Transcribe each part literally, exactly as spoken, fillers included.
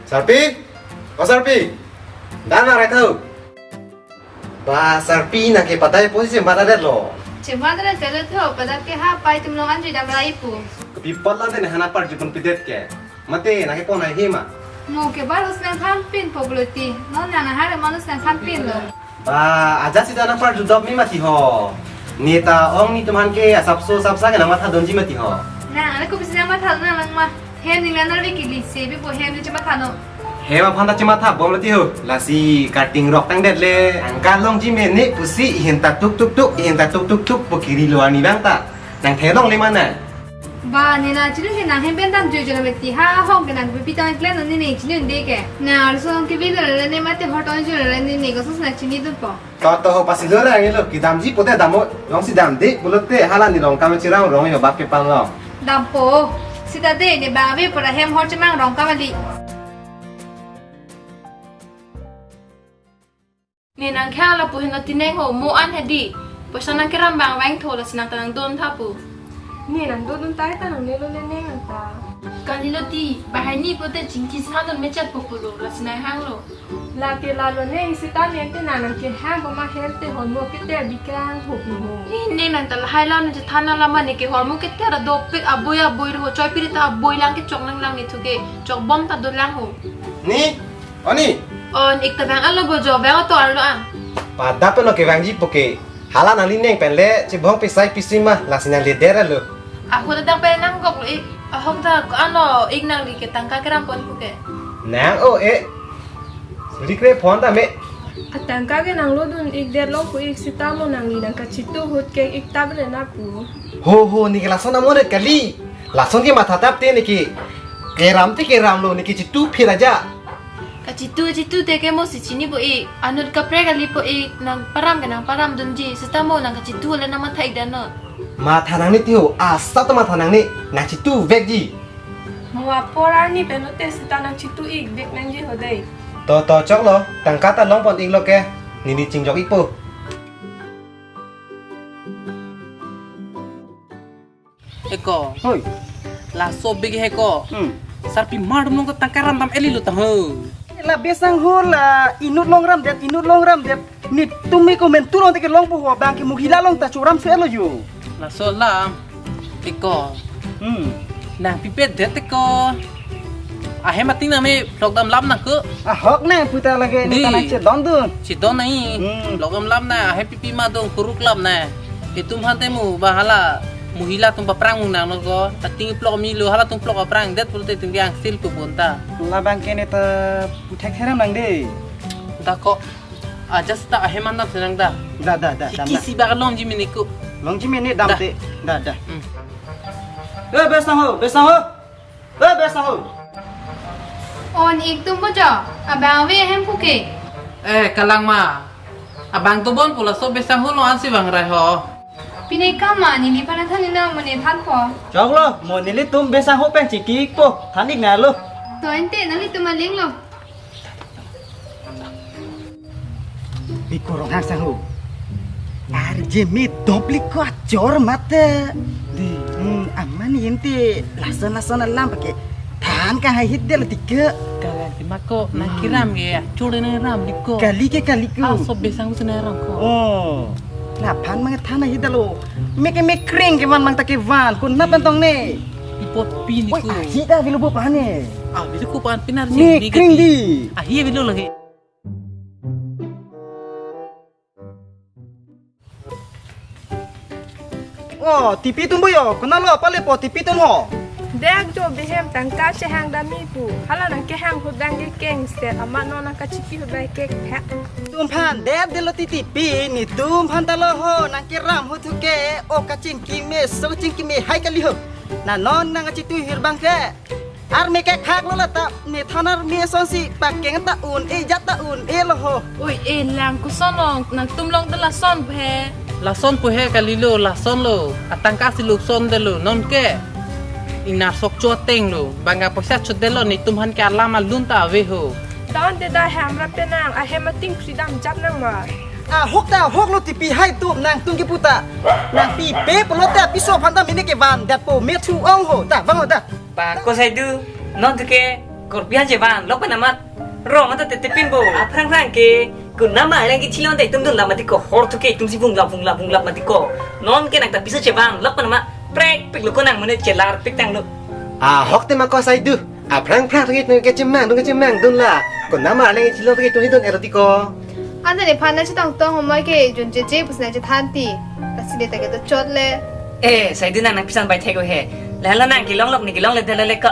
Sarpi? O Sarpi? Dana rai tau. Ba Sarpi nang ke padai posi chemat-adet lo. Chemat-adet lo tho, padat ke ha pai tum long anjui dam rai pu. Kopi apot la te ne hana parju pon pidet ke. Mate nang ke pon hai hima. Mo ke ba lus nang than pin po pulo ti. Non nang hare manus nang than pin lo. Ba, ajat sita nang parju dop mi mati ho. Neta ong netum aphan ke asapso asapsa ke nang matha dunji mati ho. Nang, ale kopisi nang matha nang lang ma. Hem ni nang narvi kili se bi po hem ni chematha no. Hem aphan ta chematha bom lo ti ho. Lasi cutting rok tangdet le. Angka longji mene pusi ihin ta tuk tuk tuk, ihin ta tuk tuk tuk po kiri lo ani bang ta. Nang thelong le mana. Ba, ne nang chini he nang hem pen dam jui jui na beti ha hong ke nang pi tang klen ne ne chini unde ke. Nang arso hong ke bi le ne mate hot on jui ne ne ko sus nang chini dun po. To to ho pasi lo ra ngi lo kedamji pote dam ho. Jongsi damde pulote hala ne Rongkam cherang rong ho bap ke pang lo. Dam po. Sita de ne ba ve pura hem hot chemang Rongkam ali. Ne nang khang lapu heno tineng ho mo an hedi. Poisa nang keram bang vang tho lasi nang ta nang dun tha pu. Ne nang dun dun tai ta nang ne lo le neng nang ta. Kali lo ti, bahai ni pote chingki sa dun mechat po pulo lasi nang hang lo. Lake lalo neng sita neng te nang nang kehang pama hem te hormu ke te bikang ho pi ho. Ne neng nang ta lahai la ne chethan na lama ne ke hormu ke te ra dopik aboi aboi ho choi piri ta aboi lang ke chok nang lang ne thu ke chok bom ta do lang ho. Ni, Oni. On ik ta bang alo bojo bang oto arlo ang. Pada peno kevangji poke. Hala nangli neng pen le chibong pisai pisi ma lasi nang leder alo. Ahut adang pen nang gok lo ik. Ahok ta ko ano ik nangli ke tangka keram pon poke. Nang o e. Likre phone ta me. Atangka ke nang lo dun ik der lo pu ik sita mo nangli nang kachitu ahut ke ik ta bele na pu. Ho ho ne ke lason amore kali. Lason ke matha tap te ne ke. Keram te keram lo ne ke chitu phir aja. Kachitu chitu te ke mo si chini po ik. Anut kaprek kali po ik nang param ke nang param dunji. Sita mo nang kachitu le nang matha ik dan non. Matha nang ne ti ho. Asa ta matha nang ne. Nang chitu vekji. Mo apor arni pen lo te sita nang chitu ik vek nangji ho dei. To to chok lo. Tangka ta long pon ik lo ke. Nini chingjok ik po. Eko. Hoi. Laso big heko. Hmm. Sarpi mar dum long ta tangka ram dam eli lo tang ho. La besang ho la inut long ram det, inut long ram det. Netum me komentu long te ke long po ho bang ke mohila long ta churam se lo yo. Laso lam. Eko. Hmm. Nang pipe det eko. Ahem ating nang me vlog dam lam nang ko. Ahok nang puta lage ne Di. Tanang chedon dun. Chedon nai. Hmm. Vlog dam lam na ahem pipi ma dong kuruk lam na. Itum hante mu ba hala mohila atum paprang mu nang no ko. Ating vlog mi lo hala atum vlog paprang det pulote ating biang sil ko bonta. Labang ke ne ta puthek heram nang de. Da ko. Aja sita ahem an dam senang da. Da da da dam Iki na. Si ba longji mene ko. Longji mene dam Da. Te. Da da. Hmm. Eh besang ho, besang ho. Eh besang ho. On ik tum bojo. Abang ave ahem puke. Eh kalang ma. Abang to bon pula so besang ho lo ansi bang rai ho. Pine kama neli pana than ni na mane than po. Chok lo, mo nelitum besang ho pen chiki ik po. Than ik na lo. To ente nelitum aling lo. Pi ko Ronghang sang ho. Arje me doplik ko achor mate. Di. Hmm, aman yente lason lason alam pake. Than ka hai hit del dike. Kalang ti mako nang kiram ke ya. Chule nang ram diko. Kali ke kali ko. Ah, so besang ko nang ram ko. Oh. Laphan mang than hai hit dalo. Me ke me kring ke van mang ta ke van. Ko na pen tong ne. Ipot pi ni Woi, ko. Ahi da vilo bo pan ne. Ah, vilo ko pan pinar Ne jing kring di. Ahi vilo lagi. Oh, tipi tum boyo, kenal lo apa le po tipi tum ho? Dek jo bihem tangka chehang dami pu. Hala nang kehang hudang ke keng set amat no nang kachipi hudang ke phek. Tum phan dek delo ti tipi netum phan ta lo ho nang keram huthu ke o kachingki me so chingki me hai kali ho. Na non nang kachitu hirbang ke. Arme ke khak lo la ta, ne than arme asonsi pakeng ta un-e jat ta un-e lo ho. Oi, e lang koson long, nangtum long ta lason pu he. Lason pu he kali lo, lason lo. Atangka si lukson de lo, non ke. Ingnar sok chua teng lo, bang ka poisa chot de lo, netum phan ke alam alun ta ave ho. Don de da hem ra penang, ahem ating freedom jat nang ma. Ahok ta ahok lo tipi hai tum nangtum kepu ta. Nang pipe pulote apiso phan ta mene ke van dat po me thu ong ho, ta vang ho ta. Ba ko sai du, non tu ke, Korpi an chevan lok pen amat rong anta tete pin bo. Aphrang phrang ke kunama arleng kechilon te itum dun lam mati ko, hor thu ke itum si vunglap vunglap vunglap mati ko. Non ke nang ta pisa chevan lok pen amat prek pik lo ko, nang mane chelar pik tanglo. Ahok te ma ko Saidu. Aphrang phrang thu ke itum kechemang dun kechemang dun la. Kunama arleng kechilon te itum si dun eroti ko. Anta nephan nangchetong tong homoi ke junjeje pusi nangchethan ti. Lasi ne ta kedo chot le. Eh, Saidu, nang nang pisan bai thek o he. Lala nang kelong lok ne kelong le dala le ka.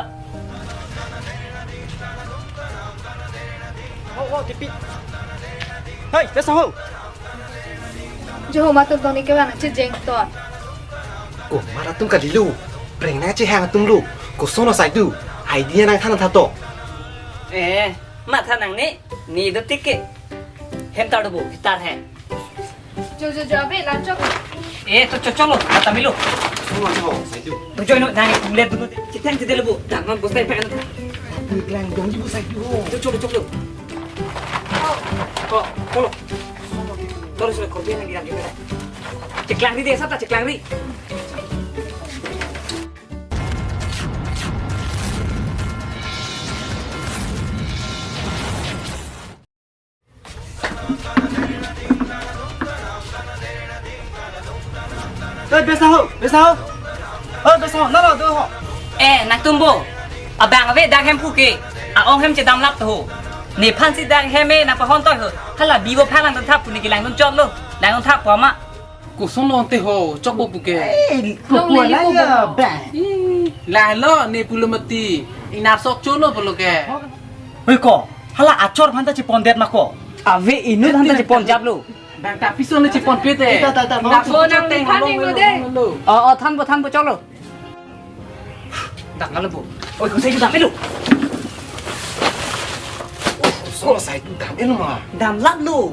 Ho, ho, tipi. Hei, besa ho. Joho matum tong ne kevang nangchejeng ton. Ko mara tum kalilu. Preng nangchehang atum lo. Koson lo Saidu. Idea nangthan tha to. Eh, matha nangne. Ne do tik ke. Hem tar do bo, tar he. Jo, jo, jo, abe, lam chok. Eh, to chok chok lo, mata milo. Semua semua, Saidu. To join lo, nang kumle dulu. Chithang chithang lo bo, dang non bostai pa. Bui klang dong ji bo Saidu. To chok chok lo. Ko, ko lo. Terus lo, korpi an lagi lagi. Cheklang ri de, sata cheklang ri. Hei, besa ho, besa ho. Hei, besa ho, nalo do ho. Eh, nangtum bo. Abang ave dak hem pu ke. A-ong hem chedam lap to ho. Nephan si dak hem e nangpahon toi ho. Hala bi bo pha lang thap pu ne kelang dun chot lo. Lang thap pu ama. Koson lo ante ho, chok bo pu ke. Eh, ko pu la ya ba. Ih, la lo ne pulo mati. Inar sok chot lo pulo ke. Hoi ko, hala achor aphan ta chepon det ma ko. Ave inut aphan ta chepon jap lo. Bang ta pison le chepon pe te. Ta, ta, ta, inar sok chot te nang than halong lo de. Lo. Oh, oh, than bo, than bo, chok lo. Dak ngalo bo. Oi, ko Saidu dam lo. Ko Saidu dam lo ma. Dam lap lo.